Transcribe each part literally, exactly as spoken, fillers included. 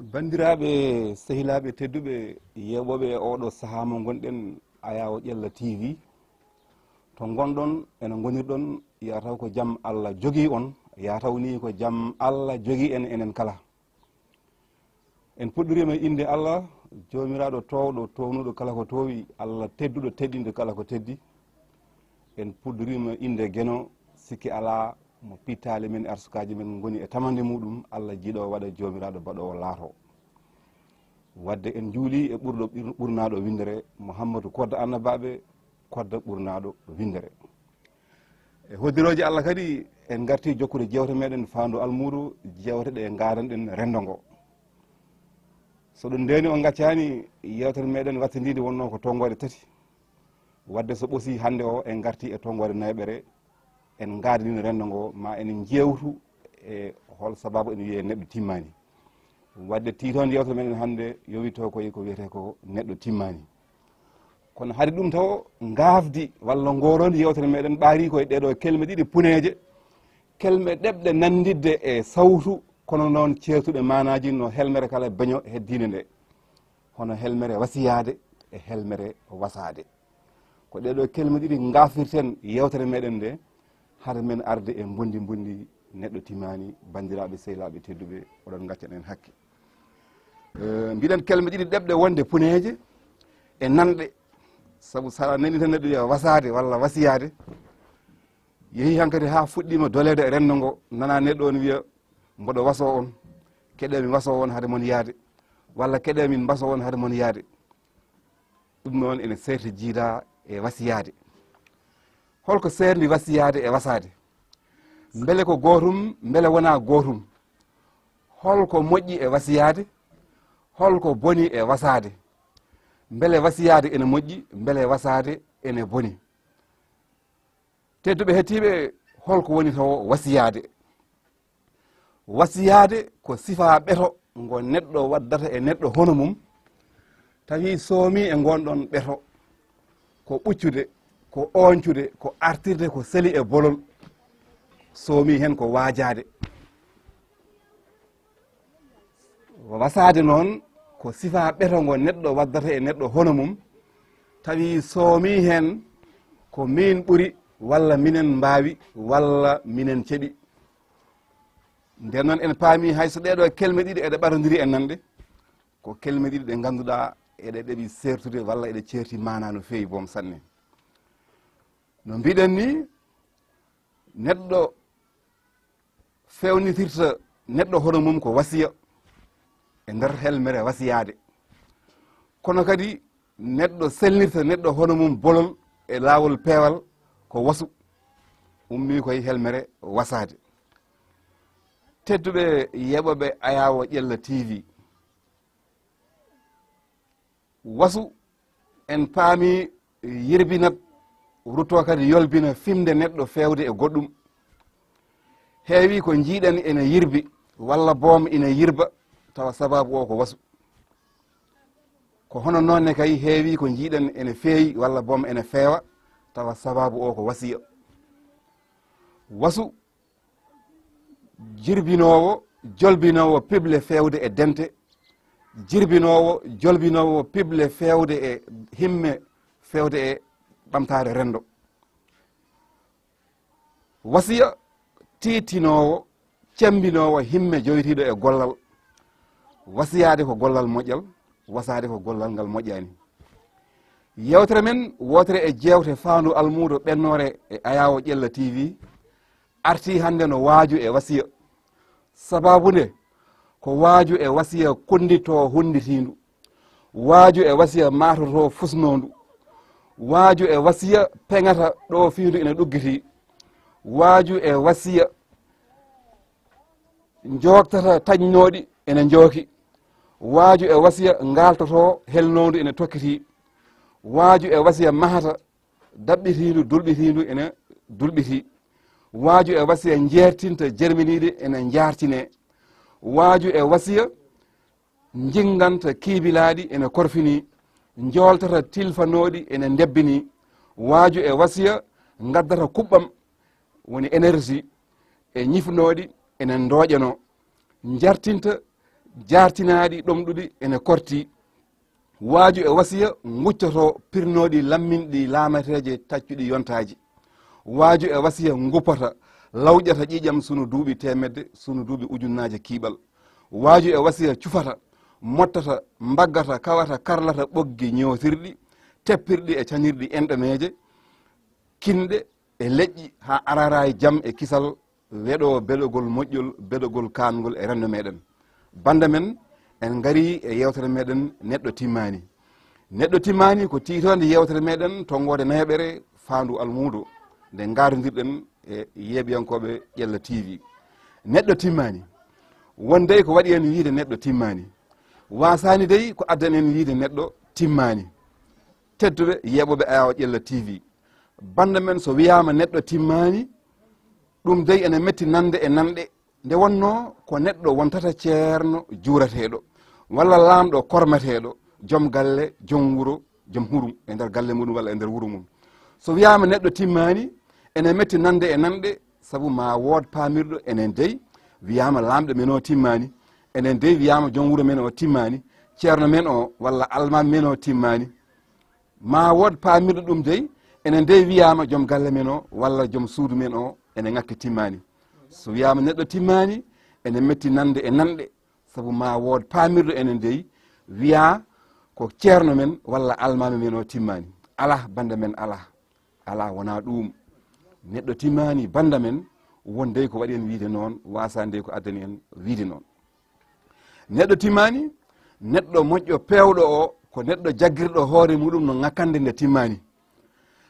Banndiraaɓe, sehilaaɓe tedduɓe, yeeɓooɓe e ooɗo sahaa mo ngonɗen, Ayaawo Ƴella T V, to ngonɗon, ene ngonirɗon, yo taw ko jam Allah jogii on, yo taw ni ko jam Allah jogii en, enen kala. En puɗɗoriima e innde Allah, Joomiraaɗo toowɗo, toownuɗo kala ko toowi, Allah tedduɗo, teddinɗo kala ko teddi. En puɗɗoriima e innde Geno, sikke alaa, mo pittaali men, arsukaaji men ngoni e tamande muɗum, Allah jiiɗo waɗa, Joomiraaɗo baɗoowo laato. Wadde en njuuli e ɓurɗo ɓir-, ɓurnaaɗo winndere, Muhammadu Kodda Annabaaɓe, Kodda ɓurnaaɗo winndere. E hoddirooje Allah kadi, en ngarti jokkude jeewte meɗen faandu almuudo, jeewte ɗe ngaadanɗen renndo ngo. So ɗum ndeeni on ngaccaani, yeewtere meɗen wattindiinde wonnoo ko tonngoode tati. Wadde so ɓosi hannde o, en ngarti e tonngoode nayaɓere, en ngaadaniino renndo ngo, ma en njeewtu e hol sababu ene wiyee neɗɗo timmaani. Wadde tiitoonde yeewtere meɗen hannde yowitoo koye ko wiyetee ko neɗɗo timmaani. Kono hade ɗum tawo, ngaafdi walla ngooroondi yeewtere meɗen ɓaari koye ɗee ɗoo kelme ɗiɗi puneeje, kelme ɗeɓɗe nanndidde e sawtu, kono noon ceertuɗe maanaaji no helmere kala beño heddiinde nde, hono helmere wasiyaade e helmere wasaade. Ko ɗee ɗoo kelme ɗiɗi ngaafirten yeewtere meɗen nde, hade men arde e mbondi mbondi neɗɗo timmaani, banndiraaɓe sehilaaɓe tedduɓe, oɗon ngaccan en hakke. Eh, mbiɗen kelme ɗiɗi ɗeɓɗe wonde puneeje e nanɗe, sabu so a nani tan neɗɗo wiya wasaade walla wasiyaade, yehi hankadi haa fuɗɗiima doleede e renndo ngo, nana neɗɗo on wiya, "Mboɗo wasoo on, keɗee mi wasoo on hade mon yaade," walla, "Keɗee min mbasoo on hade mon yaade." Ɗum noon ene seerti jiida e wasiyaade. Holko seerndi wasiyaade e wasaade? Mbele ko gootum, mbele wonaa gootum? Holko moƴƴi e wasiyaade? Holko boni e wasaade? Mbele wasiyaade ene moƴƴi, mbele wasaade ene boni? Tedduɓe hettiiɓe, holko woni tawo wasiyaade? Wasiyaade ko sifaa ɓeto ngo neɗɗo waddata e neɗɗo hono mum, tawi soomii e ngoon ɗoon ɓeto, ko ɓuccude, ko ooñcude, ko artirde ko seli e bolol, soomii heen ko waajaade. Wasaade noon ko sifaa ɓeto ngo neɗɗo waddata e neɗɗo hono mum, tawi soomii heen ko miin ɓuri, walla minen mbaawi, walla minen ceɓi. Nden noon en paami hay so ɗee ɗoo kelme ɗiɗi eɗe ɓatondiri e nanɗe, ko kelme ɗiɗi ɗe ngannduɗaa eɗe ɗeɓi seertude walla eɗe ceerti maanaa no feewi boom sanne. No mbiɗen ni, neɗɗo feewnitirta neɗɗo hono mum ko wasiya e nder helmere wasiyaade. Kono kadi neɗɗo selnirta neɗɗo hono mum bolol e laawol peewal ko wasu, ummii koye helmere wasaade. Tedduɓe yeeɓooɓe Ayaawo Ƴella T V, wasu, en paami, yirbinat, ruttoo kadi yolbina fimde neɗɗo feewde e goɗɗum. Heewi ko njiiɗen ene yirbi, walla boom ina yirba, tawa sabaabu o ko wasu. Ko hono noon ne kay heewi ko njiiɗen ene feewi, walla boom ene feewa, tawa sabaabu o ko wasiya. Wasu, jirbinoowo, jolbinoowo piɓle feewde e dente, jirbinoowo, jolbinoowo piɓle feewde e himme, feewde e ɓamtaare renndo. Wasiya, tiiɗtinoowo, cemmbinoowo himme jowitiiɗo e gollal. Wasiyaade ko gollal moƴƴal, wasaade ko gollal ngal moƴƴaani. Yeewtere men wootere e jeewte faandu almuudo ɓennoore e Ayaawo Ƴella T V artii hannde no waaju e wasiya. Sabaabu nde ko waaju e wasiya konnditoo hunnditiindu. Waaju e wasiya maatotoo fusnoondu. Waaju e wasiya peŋata ɗo fiindu ina ɗuggitii. Waaju e wasiya njooktata taƴnooɗi ene njooki. Waaju e wasiya ngaaltotoo helnoondu ene tokkitii. Waaju e wasiya mahata daɓɓitiindu, dulɓitiindu ene dulɓitii. Waaju e wasiya njeertinta jerminiiɗi ene njaartinee. Waaju e wasiya njinnginta kiibilaaɗi ene korfinii. Njooltata tilfanooɗi ene ndebbinii. Waaju e wasiya ngaddata kuɓɓam, woni énergie, e ñifnooɗi ene ndooƴanoo. Njartinta jaartinaaɗi ɗomɗuɗi ene korti. Waaju e wasiya nguccoto pirnooɗi lamminɗi laamateeje taccuɗi yontaaji. Waaju e wasiya nguppata, lawƴata ƴiiƴam sunu duuɓi teemedde, sunu duuɓi ujunnaaje kiiɓal. Waaju e wasiya cufata, mottata, mbaggata, kawata, karlata ɓoggi ñootirɗi, teppirɗi e cañirɗi enɗaneeje, kinɗe e leƴƴi haa arara e jam e kisal, weɗo beɗogol moƴƴol, beɗogol kaangol e renndo meɗen. Bannda men, en ngari e yeewtere meɗen Neɗɗo Timmaani. Neɗɗo Timmaani ko tiitoonde yeewtere meɗen tonngoode nayaɓere faandu almuudo nde ngaarondirɗen e yeeɓiyankooɓe Ƴella T V. Neɗɗo timmaani. Won dey ko waɗi en wiyde neɗɗo timmaani. Waasaani dey ko addani en wiyde neɗɗo timmaani. Tedduɓe yeeɓooɓe Ayaawo Ƴella T V, bannda men so wiyaama neɗɗo timmaani, ɗum dey ene metti nande e nanɗe. Nde wonnoo ko neɗɗo wontata ceerno juurateeɗo, walla laamɗo kormateeɗo, joom galle, joom wuro, joom hurum e nder galle muɗum walla e nder wuro mum. So wiyaama neɗɗo timmaani, ene metti nande e nanɗe, sabu ma wood paamirɗo enen dey wiyaama laamɗo men o timmaani, enen dey wiyaama joom wuro men o timmaani, ceerno men o walla almaami men o timmaani. Ma wood paamirɗo ɗum dey, enen dey wiyaama joom galle men o walla joom suudu men o ene ŋakki timmaani. So wiyaama neɗɗo timmaani, ene metti nande e nanɗe, sabu ma wood paamirɗo enen dey wiya ko ceerno men walla almaami men o timmaani. Alaa, bannda men, alaa. Alaa, wonaa ɗuum. Neɗɗo timmaani, bannda men, won dey ko waɗi en wiyde noon, waasaani dey ko addani en wiyde noon. Neɗɗo timmaani, neɗɗo moƴƴo peewɗo o, ko neɗɗo jaggirɗo hoore muɗum no ŋakkande nde timmaani.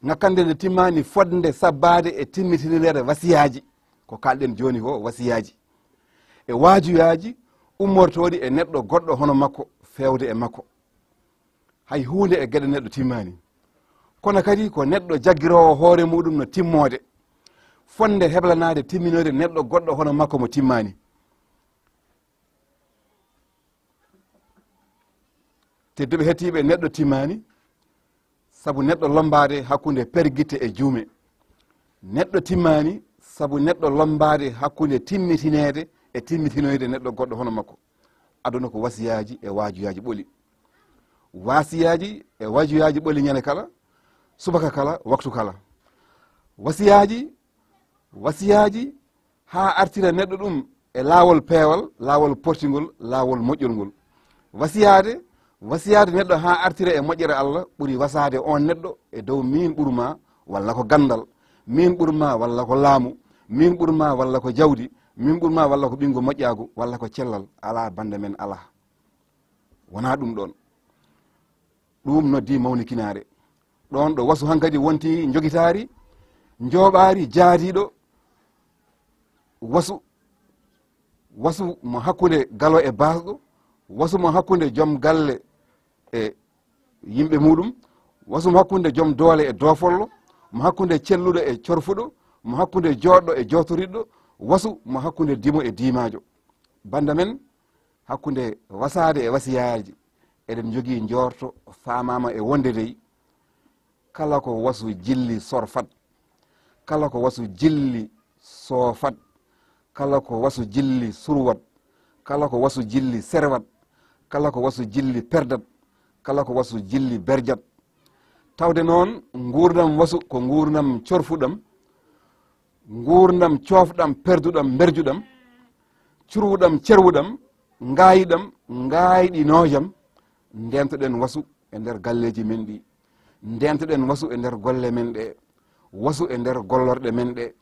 Ŋakkande nde timmaani fodde sabbaade e timmitinirede wasiyaaji, ko kaalɗen jooni ko wasiyaaji. E waajuyaaji ummortooɗi e neɗɗo goɗɗo hono makko, feewde e makko. Hay huunde e geɗe neɗɗo timmaani. Kono kadi ko neɗɗo jaggiroowo hoore muɗum no timmoode. Fodde heblanaade timminoyde neɗɗo goɗɗo hono makko mo timmaani. Tedduɓe hettiiɓe, neɗɗo timmaani sabu neɗɗo lommbaade hakkunde pergitte e juume. Neɗɗo timmaani sabu neɗɗo lommbaade hakkunde timmitineede e timmitinoyde neɗɗo goɗɗo hono makko. Aduna ko wasiyaaji e waajuyaaji ɓoli. Wasiyaaji e waajuyaaji ɓoli ñande kala, subaka kala, waktu kala. Wasiyaaji, wasiyaaji haa artira neɗɗo ɗum e laawol peewal, laawol portingol, laawol moƴƴol ngol. Wasiyaade, wasiyaade neɗɗo haa artira e moƴƴere Allah ɓuri wasaade oon neɗɗo e dow miin ɓurma walla ko ganndal, miin ɓurma walla ko laamu, miin ɓurma walla ko jawdi, miin ɓurma walla ko ɓinngu moƴƴaagu walla ko cellal. Alaa, bannda men, alaa. Wonaa ɗum ɗoon. Ɗum noddii mawnikinaare. Ɗoon ɗo wasu hankadi wonti njogitaari, njooɓaari, jaadiiɗo wasu, wasu mo hakkunde galo e baasɗo, wasu mo hakkunde joom galle e yimɓe muɗum, wasu mo hakkunde joom doole e doofollo, mo hakkunde celluɗo e corfuɗo, mo hakkunde jooɗɗo e jootoriɗɗo, wasu mo hakkunde dimo e diimaajo. Bannda men, hakkunde wasaade e wasiyaaji, eɗen njogii njoorto faamaama e wonde dey, kala ko wasu jilli sorfat, kala ko wasu jilli soofat, kala ko wasu jilli surwat, kala ko wasu jilli serwat, kala ko wasu jilli perdat, kala ko wasu jilli berjat. Tawde noon, nguurndam wasu ko nguurndam corfuɗam, nguurndam coofɗam, perduɗam, mberjuɗam, curwuɗam, cerwuɗam, ngaayiɗam, ngaayɗinoojam. Ndeentoɗen wasu e nder galleeji men ɗi. Ndeentoɗen wasu e nder golle men ɗe. Wasu e nder gollorɗe men ɗe.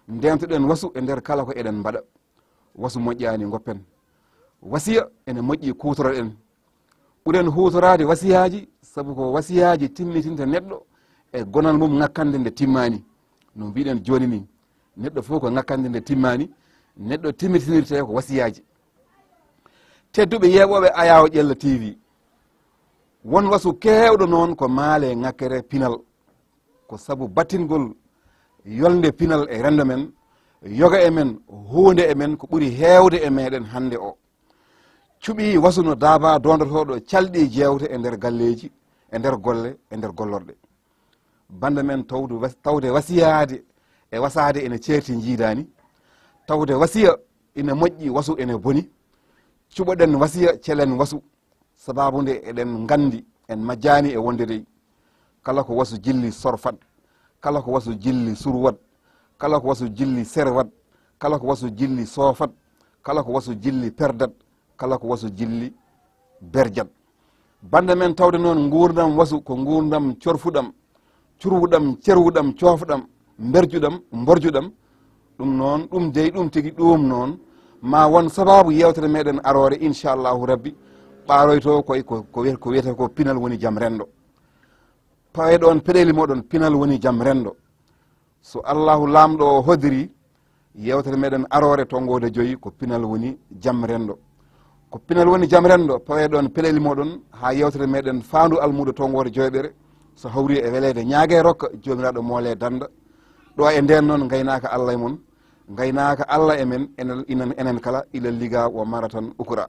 Ndeentoɗen wasu e nder kala ko eɗen mbaɗa. Wasu moƴƴaani, ngoppen. Wasiya ene moƴƴi, kuutoroɗen. Ɓuren huutoraade wasiyaaji, sabu ko wasiyaaji timmitinta neɗɗo e gonal mum ŋakkande nde timmaani. No mbiɗen jooni ni, neɗɗo fof ko ŋakkande nde timmaani, neɗɗo timmitinirte ko wasiyaaji. Tedduɓe yeeɓooɓe Ayaawo Ƴella T V, won wasu keewɗo noon ko maale ŋakkere pinal. Ko sabu battingol yolnde pinal e renndo men, yoga e men, huunde e men ko ɓuri heewde e meɗen hannde o. Cuɓii wasu no daabaa doondotooɗo calɗi jeewte e nder galleeji, e nder golle, e nder gollorɗe. Bannda men tawde was-, tawde wasiyaade e wasaade ene ceerti njiidaani, tawde wasiya ina moƴƴi, wasu ene boni. Cuɓoɗen wasiya, celen wasu. Sababu nde eɗen nganndi, en majjaani e wonde dey. Kala ko wasu jilli sorfat, kala ko wasu jilli surwat, kala ko wasu jilli serwat, kala ko wasu jilli soofat, kala ko wasu jilli perdat, kala ko wasu jilli berjat. Bannde men tawde noon nguurndam wasu ko nguurndam corfuɗam, curwuɗam, cerwuɗam, coofɗam, mberjuɗam, mborjuɗam. Ɗum noon, ɗum dey, ɗum tigi, ɗum noon ma won sababu yeewtere meɗen aroore, inchallahu rabbi, ɓaaroyto koye ko, ko wiye-, ko wiyetee ko pinal woni jam renndo. Pawe ɗoon peɗeli moɗon, pinal woni jam renndo. So Allahu Laamɗo o hodiri, yeewtere meɗen aroore tonngoode joyi ko pinal woni jam renndo. Ko pinal woni jam renndo, pawe ɗoon peɗeli moɗon haa yeewtere meɗen faandu almuudo tonngoode joyɓere. So hawri e weleede ñaage rokka, Joomiraaɗo moole dannda. Ɗo e ndeen noon, ngaynaaka Allah e mon, ngaynaaka Allah e men, enen, inen, enen kala, ila liga wa maratan ukura.